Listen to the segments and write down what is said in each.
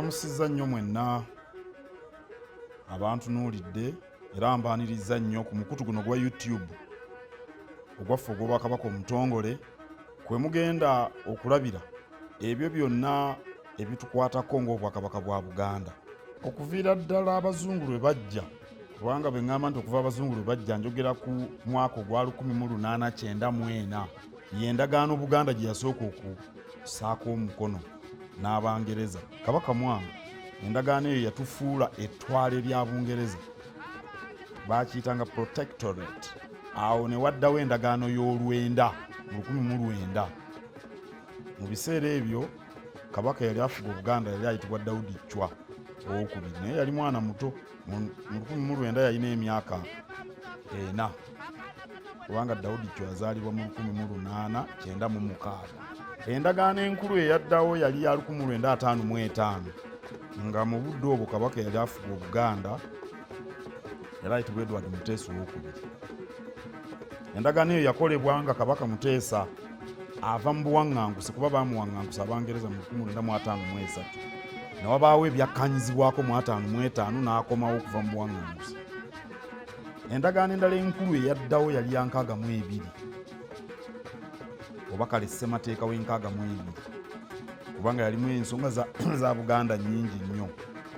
Mbalamusizza nnyo mwenna abantunuulidde era mbaanirizza nnyo ku mukutu guno gwa YouTube ogwaffe ogw'Obwakabaka Omutongole kwe mugenda okulabira ebyo byonna ebitukwatako ng'Obwakabaka bwa Buganda. Okuviira ddala Abazungu lwe bajja, kubanga bwe ŋŋamba nti okuva Abazungu lwe bajja njogera ku mwaka ogwa 1894, y'endagaano Buganda gye yasooka okussaako omukono n'Abangereza. Kabaka Mwanga, endagaano eyo yatufuula ettwale lya Bungereza, baakiyitanga protectorate. Awo ne waddawo endagaano y'olwenda mu 1900. Mu biseera ebyo Kabaka yali afuga Obuganda yali ayitibwa Daudi Chwa owokubiri, naye yali mwana muto. Mu 1900 yalina emyaka 4, kubanga Daudi Chwa yazaalibwa mu 1896. Endagaano enkulu eyaddawo yali ya 1955, nga mu budde obwo Kabaka yali afuga Obuganda yali ayitibwa Edward Muteesa owokubiri. Endagaano eyo yakolebwa nga Kabaka Muteesa ava mu buwaŋŋanguse, kuba baamuwaŋŋangusa Abangereza mu 1953, ne wabaawo ebyakkanyizibwako mu 55 n'akomawo okuva mu buwaŋŋanguse. Endagaano endala enkulu eyaddawo yali ya 62, oba kale ssemateeka w'enkaaga mu ebiri, kubanga yalimu ensonga za Buganda nnyingi nnyo.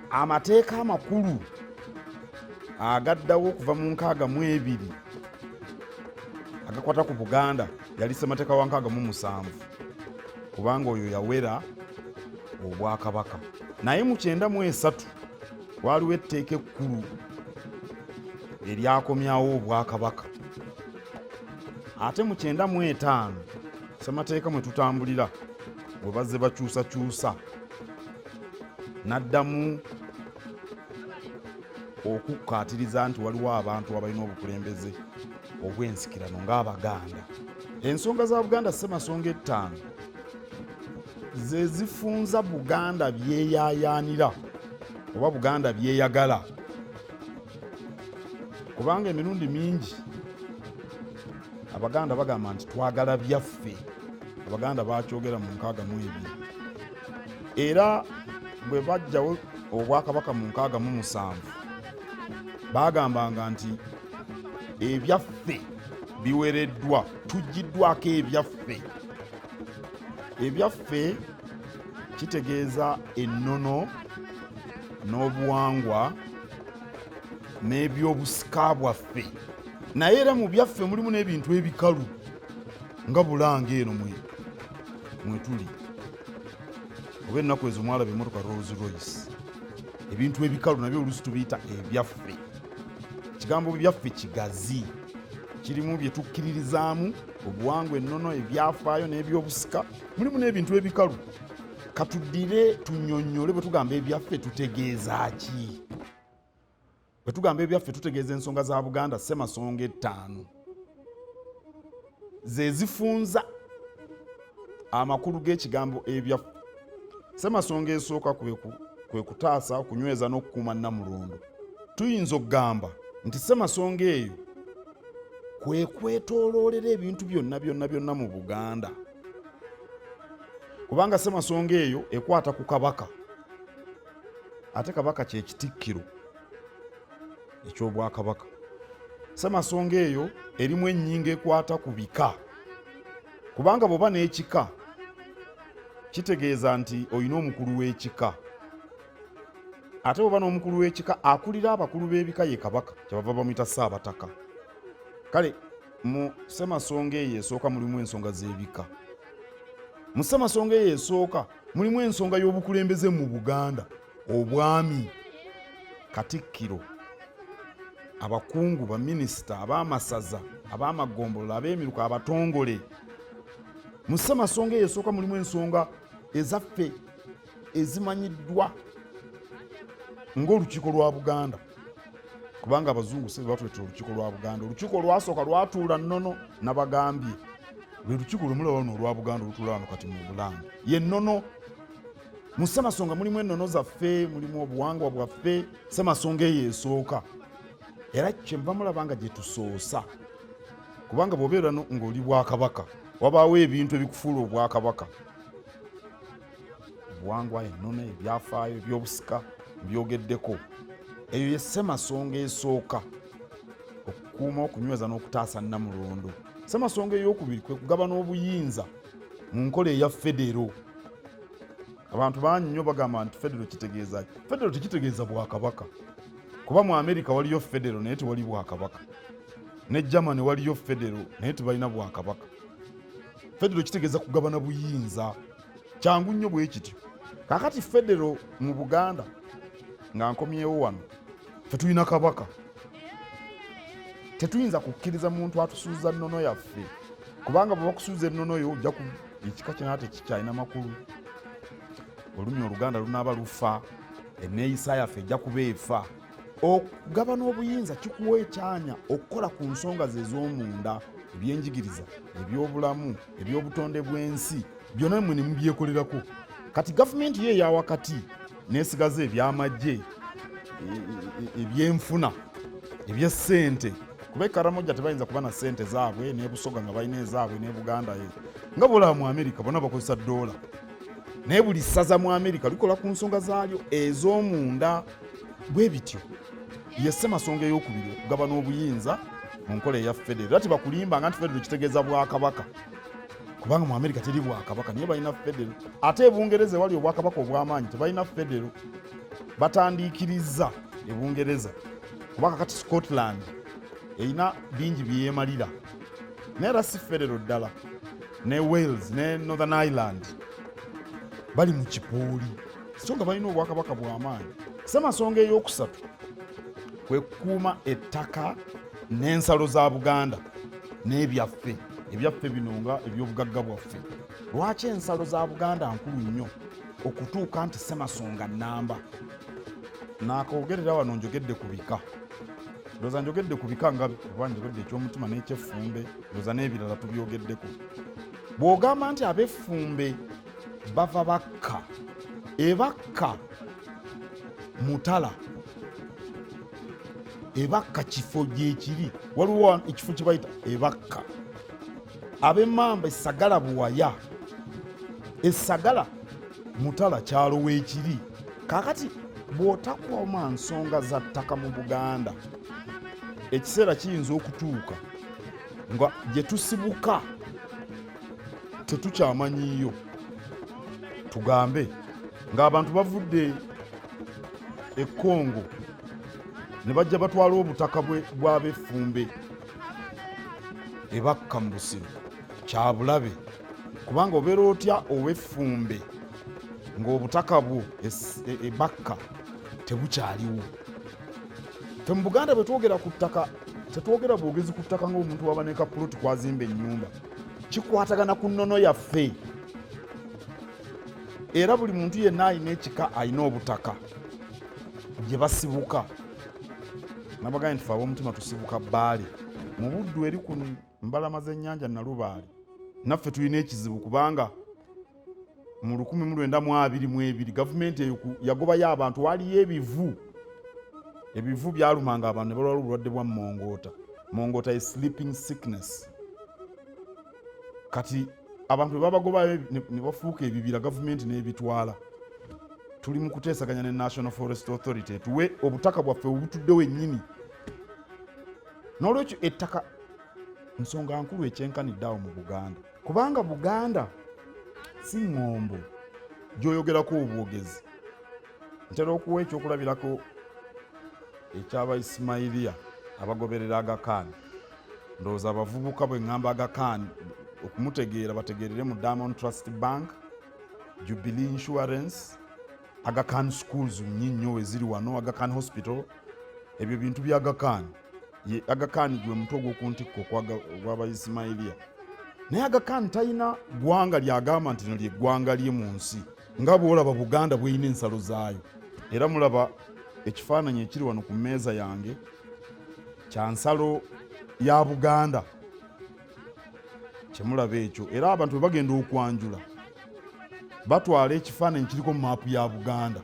Amateeka amakulu agaddawo okuva mu 62 agakwata ku Buganda yali ssemateeka wa 67, kubanga oyo yawera obwakabaka. Naye mu 93 waliwo etteeka ekkulu eryakomyawo obwakabaka. Ate mu 95 ssemateeka mwe tutambulira bwe bazze bakyusakyusa, n'addamu okukkaatiriza nti waliwo abantu abalina obukulembeze obw'ensikirano ng'Abaganda. Ensonga za Buganda ssemasonga 5 ze zifunza Buganda byeyaayaanira oba Buganda byeyagala, kubanga emirundi mingi Abaganda bagamba nti twagala byaffe. Abaganda bakyogera mu 62, era bwe bajjawo obwakabaka mu 67 bagambanga nti ebyaffe biwereddwa, tuggiddwako ebyaffe. Ebyaffe kitegeeza ennono n'obuwangwa n'ebyobusika bwaffe, naye era mu byaffe mulimu n'ebintu ebikalu nga Bulange eno mwe tuli, oba ennaku ezo mwalaba emmotoka Rolls Royce. Ebintu ebikalu nabyo oluusi tubiyita ebyaffe. Ekigambo byaffe kigazi, kirimu bye tukkiririzaamu, obuwangwa, ennono, ebyafaayo n'ebyobusika, mulimu n'ebintu ebikalu. Katuddire tunnyonnyole, bwe tugamba ebyaffe tutegeeza ki? Bwe tugamba ebyaffe tutegeeza ensonga za Buganda ssemasonga 5 ze zifunza amakulu g'ekigambo ebyaffe. Ssemasonga esooka kwe kutaasa, okunyweza n'okukuuma Nnamulondo. Tuyinza okugamba nti ssemasonga eyo kwe kwetooloolera ebintu byonna byonna byonna mu Buganda, kubanga ssemasonga eyo ekwata ku Kabaka, ate Kabaka kye kitikkiro eky'obwakabaka. Ssemasonga eyo erimu ennyingo ekwata ku bika, kubanga bw'oba n'ekika kitegeeza nti olina omukulu w'ekika, ate bw'oba n'omukulu w'ekika akulira abakulu b'ebika ye Kabaka, kyebava bamuyita Ssaabataka. Kale mu ssemasonga eyo esooka mulimu ensonga z'ebika. Mu ssemasonga eyo esooka mulimu ensonga y'obukulembeze mu Buganda, obwami, katikkiro, abakungu, baminisita, ab'amasaza, ab'amagombolola, ab'emiruka, abatongole. Mu ssemasonga eyo esooka mulimu ensonga ezaffe ezimanyiddwa ng'Olukiiko lwa Buganda, kubanga Abazungu si batuleetera Olukiiko lwa Buganda. Olukiiko olwasooka lwatuula Nnono, nabagambye lwe lukiiko lwe mulaba luno olwa Buganda olutuula wano kati mu Bulange, ye nnono. Mu ssemasonga mulimu ennono zaffe, mulimu obuwangwa bwaffe. Ssemasonga eyo esooka era kyenva mulaba nga gye tusoosa, kubanga bw'obeera ng'oli bwakabaka wabaawo ebintu ebikufuula obwakabaka. Obuwangwa, ennono, ebyafaayo, ebyobusika mbyogeddeko. Eyo ye ssemasonga esooka, okukuuma, okunyweza n'okutaasa Nnamulondo. Ssemasonga eyokubiri kwe kugabana obuyinza mu nkola eya federo. Abantu bangi nnyo bagamba nti federo kitegeeza ki? Federo tekitegeeza bwakabaka, kuba mu Amerika waliyo federo naye tewali bwakabaka, ne Germany waliyo federo naye tebalina bwakabaka. Federo kitegeeza kugabana buyinza, kyangu nnyo bwe kityo. Kakati federo mu Buganda, nga nkomyewo wano, fe tulina kabaka, tetuyinza kukkiriza muntu atusuuza nnono yaffe, kubanga bwe bakusuuza ennono yo ojja ku ekika kino tekikyalina makulu, olulimi Oluganda lunaaba lufa, enneeyisa yaffe ejja kuba efa. Okugabana obuyinza kikuwa ekyanya okukola ku nsonga ze ez'omunda, ebyenjigiriza, ebyobulamu, ebyobutonde bw'ensi, byonna mmwe ne mubyekolerako. Kati gavumenti yo eya wakati n'esigaza ebyamagye, ebyenfuna, ebyessente, kuba eKaramoja tebayinza kuba na ssente zaabwe, n'eBusoga nga balina ezaabwe, ne Buganda ye. Nga bolaba mu Amerika bonna bakozesa ddoola, naye buli ssaza mu Amerika likola ku nsonga zaalyo ez'omunda. Bwe bityo ye ssemasonga eyokubiri, okugabana obuyinza mu nkola eya federo. Era tebakulimbanga nti federo kitegeeza bwakabaka, kubanga mu Amerika teri bwakabaka naye balina federo. Ate eBungereza ewali obwakabaka obw'amaanyi tebalina federo, batandiikiriza eBungereza, kuba kakati Scotland erina bingi byeyemalira naye era si federo ddala, ne Wales ne Northern Ireland bali mu kipooli, so nga balina obwakabaka bw'amaanyi. Ssemasonga eyokusatu kwe kukuuma ettaka n'ensalo za Buganda n'ebyaffe, ebyaffe bino nga ebyobugagga bwaffe. Lwaki ensalo za Buganda nkulu nnyo okutuuka nti ssemasonga nnamba? Nakoogerera wano, njogedde ku bika, ndowooza njogedde ku bika nga oba njogedde ekyomutima n'ekyeffumbe, ndowooza n'ebirala tubyogeddeko. Bw'ogamba nti ab'effumbe bava Bakka, eBakka mutala, eBakka kifo gyekiri, waliwo ekifo kye bayita eBakka. Ab'emmamba Essagala Buwaya, Essagala mutala, kyalo weekiri. Kaakati bw'otakuuma nsonga za ttaka mu Buganda, ekiseera kiyinza okutuuka nga gye tusibuka tetukyamanyiiyo. Tugambe ng'abantu bavudde e Kongo ne bajja batwala obutaka bw'ab'effumbe eBakka mu Busiro, kyabulabe, kubanga obeera otya ow'effumbe ng'obutaka bwo eBakka tebukyaliwo? Fe mu Buganda bwe twogera ku ttaka, tetwogera bwogezi ku ttaka ng'omuntu waba ne kapuloti kwazimba ennyumba. Kikwatagana ku nnono yaffe, era buli muntu yenna alina ekika alina obutaka gye basibuka. Nabagambye nti fe ab'omutima tusibuka Bbaale mu Buddu, eri ku mbalama z'ennyanja Nalubaale. Naffe tulina ekizibu, kubanga mu 1922 gavumenti eyo yagobayo abantu, waliyo ebivu. Ebivu byalumanga abantu ne balwala obulwadde bwa mongoota. Mongoota ye sleeping sickness. Kati abantu bwe babagobayo ne bafuuka ebibira, gavumenti n'ebitwala. Tuli mu kuteesaganya ne National Forest Authority etuwe obutaka bwaffe obutudde wennyini. N'olwekyo ettaka nsonga nkulu ekyenkanidde awo mu Buganda, kubanga Buganda si ŋŋombo gy'oyogerako obwogezi. Ntera okuwa ekyokulabirako eky'Abaisimairiya abagoberera Aga Khan. Ndowooza abavubuka bwe ŋŋamba Aga Khan okumutegeera, bategeerere mu Diamond Trust Bank, Jubilee Insurance, Aga Khan Schools nyi nnyo weziri wano, Aga Khan Hospital, ebyo bintu bya Aga Khan. Ye Aga Khan gwe mutwe ogw'oku ntikko ogw'Abaisimairiya, naye Aga Khan talina ggwanga lyagamba nti lino lyeggwanga lye mu nsi, nga bw'olaba Buganda bw'erina ensalo zaayo. Era mulaba ekifaananyi ekiri wano ku mmeeza yange kya nsalo ya Buganda kyemulaba ekyo. Era abantu bwe bagenda okwanjula batwala ekifaananyi kiriko maapu ya Buganda,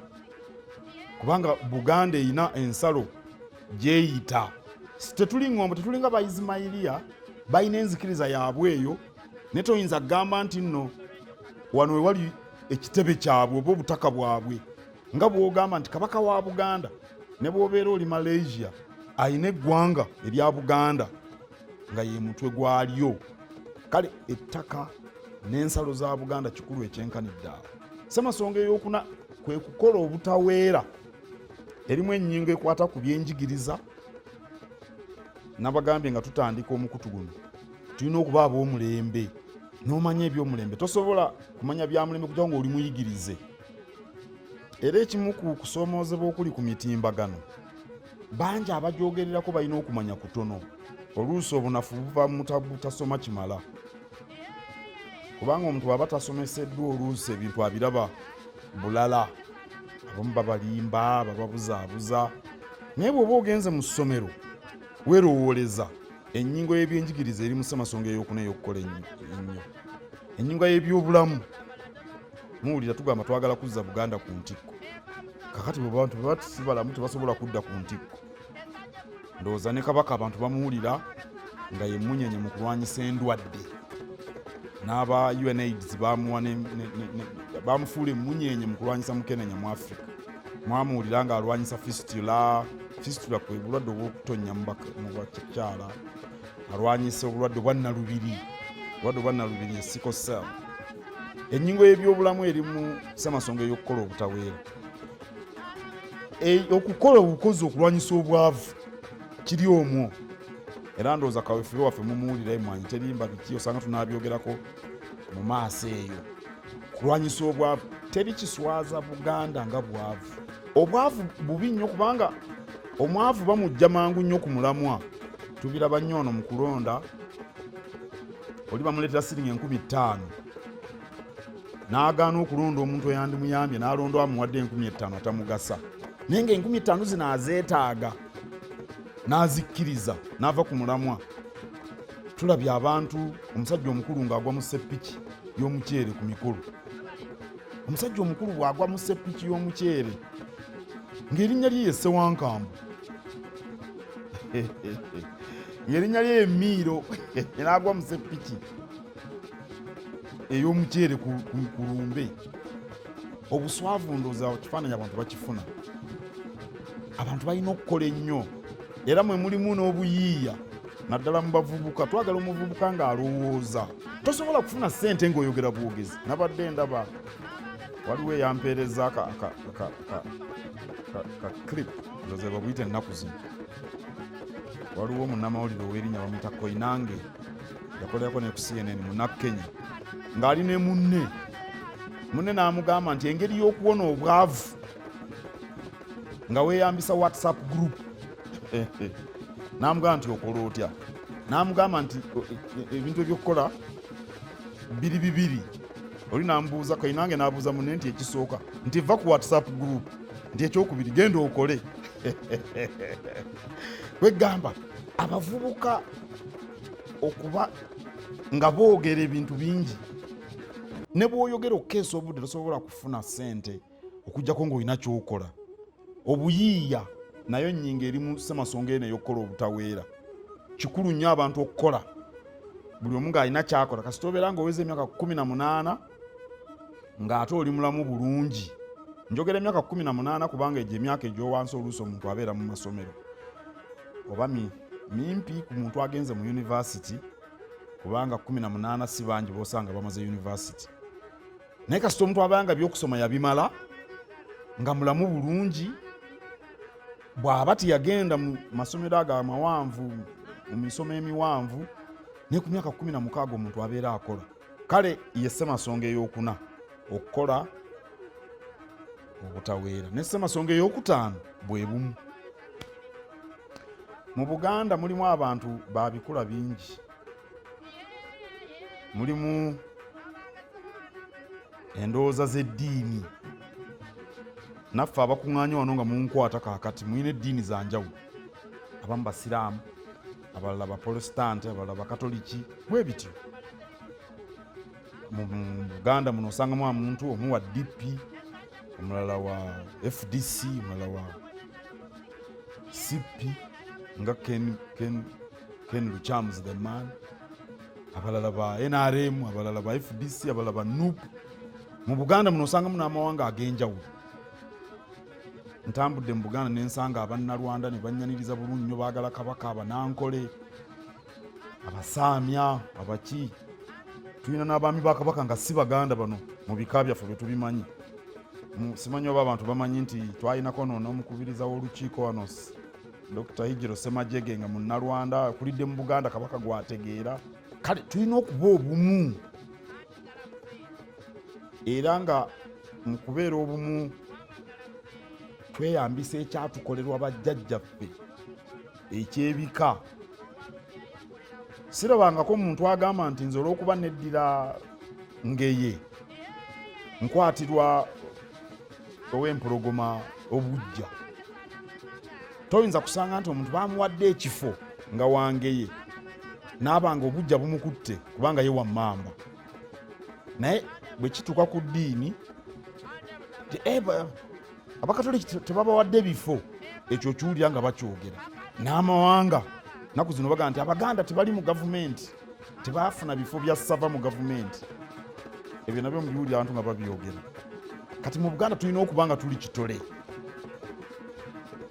kubanga Buganda erina ensalo gyeyita. Tetuli ŋŋombo, tetulinga Baisimairiya, balina enzikiriza yaabwe eyo, naye toyinza kugamba nti nno wano wewali ekitebe kyabwe oba obutaka bwabwe. Nga bw'ogamba nti Kabaka wa Buganda ne bw'obeera oli Malaysia alina eggwanga erya Buganda nga ye mutwe gwalyo. Kale ettaka n'ensalo za Buganda kikulu ekyenkanidde awo. Ssemasonga ey'okuna kwe kukola obutaweera, erimu ennyingo ekwata ku byenjigiriza. Nabagambye nga tutandika omukutu guno tulina okuba ab'omulembe, n'omanya eby'omulembe. Tosobola kumanya bya mulembe kujja ng'oli muyigirize. Era ekimu ku kusoomoozebwa okuli ku mitimbagano, bangi abagyogererako balina okumanya kutono. Oluusi obunafu buva mu butasoma kimala, kubanga omuntu bw'aba tasomeseddwa oluusi ebintu abiraba bulala, abamu babalimba, bababuzaabuza. Naye bw'oba ogenze mu ssomero weerowooleza. Ennyingo y'ebyenjigiriza eri mu ssemasonga ey'okuna ey'okukola ennyo. Ennyingo y'ebyobulamu, muwulira tugamba twagala kuzza Buganda ku ntikko. Kakati bwe bantu bwe bati si balamu tebasobola kudda ku ntikko. Ndowooza ne Kabaka abantu bamuwulira nga ye mmunyenye mu kulwanyisa endwadde, n'aba UNAIDS bamuwa bamufuula emmunyenye mu kulwanyisa mukenenya mu Africa. Mwamuwulira ng'alwanyisa fistula. Fistula kwe bulwadde obw'okutonnya mu bakyala. Alwanyisa obulwadde obwa nnalubiri, obulwadde obwa nnalubiri e sickle cell. Ennyingo y'ebyobulamu eri mu ssemasonga ey'okukola obutaweera. Okukola obukozi okulwanyisa obwavu kiri omwo. Era ndowooza kaweefube waffe mumuwulira emmwanyi terimba biki, osanga tunaabyogerako mu maaso eyo. Kulwanyisa obwavu, teri kiswaza Buganda nga bwavu. Obwavu bubi nnyo kubanga omwavu bamujja mangu nnyo ku mulamwa. Tubiraba nnyo ono mu kulonda, oli bamuleetera siringi 5000 n'agaana okulonda omuntu eyandimuyambye, n'alonda amuwadde 5000 atamugasa, naye nga 5000 zino azeetaaga, n'azikkiriza n'ava ku mulamwa. Tulabye abantu, omusajja omukulu ng'agwa mu seppiki y'omuceere ku mikolo. Omusajja omukulu bw'agwa mu seppiki y'omuceere ng'erinnya lye ye Ssewankambo, ng'erinnya lye ye Miiro, n'agwa mu seppiki ey'omuceere ku lumbe. Obuswavu ndowooza kifaananyi abantu bakifuna. Abantu balina okukola ennyo, era mwe mulimu n'obuyiiya naddala mu bavubuka. Twagala omuvubuka ng'alowooza. Tosobola kufuna ssente ng'oyogera bwogezi. Nabadde ndaba waliwo eyampeereza ka clip, ndowooza babuyita ennaku zino. Waliwo munnamawulire ow'erinnya bamuyita Koinange, yakolerako ne ku CNN, Munnakenya, ng'ali ne munne. Munne n'amugamba nti engeri y'okuwona obwavu nga weeyambisa WhatsApp group. N'amugamba nti okola otya? N'amugamba nti ebintu ebyokukola biri bibiri. Oli n'amubuuza, Koinange n'abuuza munne nti ekisooka nti va ku WhatsApp group, nti ekyokubiri genda okole. Kwegamba abavubuka okuba nga boogera ebintu bingi, ne bw'oyogera okukeesa obudde tosobola kufuna ssente okuggyako ng'olina ky'okola. Obuyiiya nayo nnyingo eri mu ssemasonga eno ey'okukola obutaweera. Kikulu nnyo abantu okukola, buli omu ng'alina ky'akola. Kasita obeera ng'oweza emyaka 18 ng'ate oli mulamu bulungi. Njogera emyaka 18 kubanga egyo emyaka egy'owansi oluusi omuntu abeera mu masomero oba mimpi ku muntu agenze mu yunivasiti, kubanga 18 si bangi b'osanga bamaze yunivasiti. Naye kasita omuntu abeera nga by'okusoma yabimala, nga mulamu bulungi, bw'aba teyagenda mu masomero ago amawanvu, mu misomo emiwanvu, naye ku myaka 16 omuntu abeera akola. Kale ye ssemasonga ey'okuna, okukola obutaweera. Ne ssemasonga ey'okutaano bwe bumu. Mu Buganda mulimu abantu ba bikula bingi, mulimu endowooza z'eddiini. Naffe abakuŋŋaanye wano nga munkwata kaakati mulina eddiini za njawulo, abamu basiraamu, abalala baprotestante, abalala bakatoliki, bwe bityo. Mu Buganda muno osangamu omuntu omu wa DP, omulala wa FDC, omulala wa CP nga Ken Luchams the man, abalala ba NRM, abalala ba FDC, abalala ba NUP. Mu Buganda muno osangamu n'amawanga ag'enjawulo. Ntambudde mu Buganda ne nsanga Abannalwanda ne bannyaniriza bulungi nnyo, baagala Kabaka, Abanankole, Abasaamya, abaki. Tulina n'abaami ba Kabaka nga si Baganda bano mu bika byaffe bwe tubimanyi. Simanyi oba abantu bamanyi nti twalinako no n'omukubiriza w'olukiiko wano Dr. Higiro Ssemajege nga Munnalwanda akulidde mu Buganda, Kabaka gwategeera. Kale tulina okuba obumu, era nga mu kubeera obumu tweyambisa ekyatukolerwa bajjajjaffe eky'ebika. Sirabangako muntu agamba nti nze olw'okuba neddira Ngeye nkwatirwa ow'empologoma obujja. Toyinza kusanga nti omuntu bamuwadde ekifo nga wangeye n'aba nga obujja bumukutte kubanga ye wammamba. Naye bwe kituuka ku ddiini, Abakatoliki tebabawadde bifo, ekyo okiwulira nga bakyogera. N'amawanga naku zino bagamba nti Abaganda tebali mu gavumenti, tebafuna bifo bya ssava mu gavumenti. Ebyo nabyo mubiwulira abantu nga babyogera. Kati mu Buganda tulina okuba nga tuli kitole,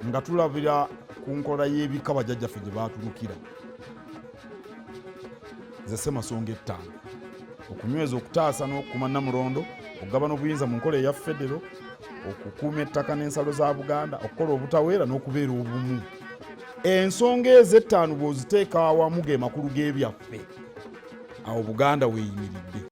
nga tulabira ku nkola y'ebika bajjajjaffe gye baatulukira. Nze Ssemasonga ettaano: okunyweza, okutaasa n'okukuuma Nnamulondo, okugabana obuyinza mu nkola eya federo, okukuuma ettaka n'ensalo za Buganda, okukola obutaweera n'okubeera obumu. Ensonga ezo ettaano bw'oziteeka awamu ge makulu g'ebyaffe, awo Buganda weeyimiridde.